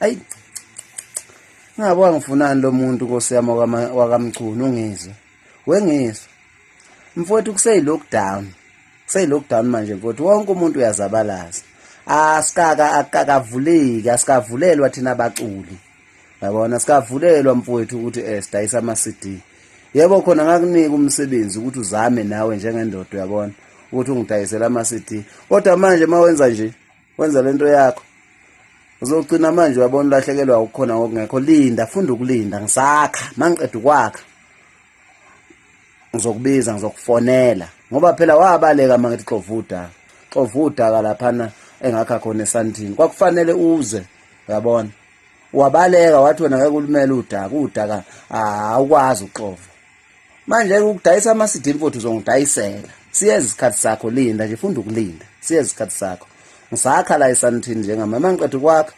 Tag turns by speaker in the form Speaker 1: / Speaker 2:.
Speaker 1: Ayi, ngabe wangifunani lo muntu, nkosi yami, wakaMchunu? Ungizwe, wengizwe mfowethu, kuseyi-lockdown, kuseyi-lockdown manje mfowethu. Wonke umuntu uyazabalaza, asikaka akakavuleki, asikavulelwa thina abaculi, yabona, sikavulelwa mfowethu ukuthi sidayisa ama-CD. Yebo, khona ngakunika umsebenzi ukuthi uzame nawe njengendoda, uyabona, ukuthi ungidayisele ama-CD, kodwa manje uma wenza nje, wenza lento yakho, uzogcina manje, uyabona, ulahlekelwa ukukhona ngokungekho. Linda, funda ukulinda. Ngisakha, mangiqeda ukwakha ngizokubiza, ngizokufonela, ngoba phela wabaleka. Mangithi xova udaka, xova udaka laphana engakha khona esantini, kwakufanele uze, uyabona, wabaleka, wathi wena ngeke ulumele udaka, udaka awukwazi uxova. Manje ukudayisa ama-CD, mfowethu, uzongidayisela. Siyeza isikhathi sakho, linda nje, funda ukulinda, siyeza isikhathi sakho. Ngisakha la esantini njengamanje, uma ngiqeda ukwakha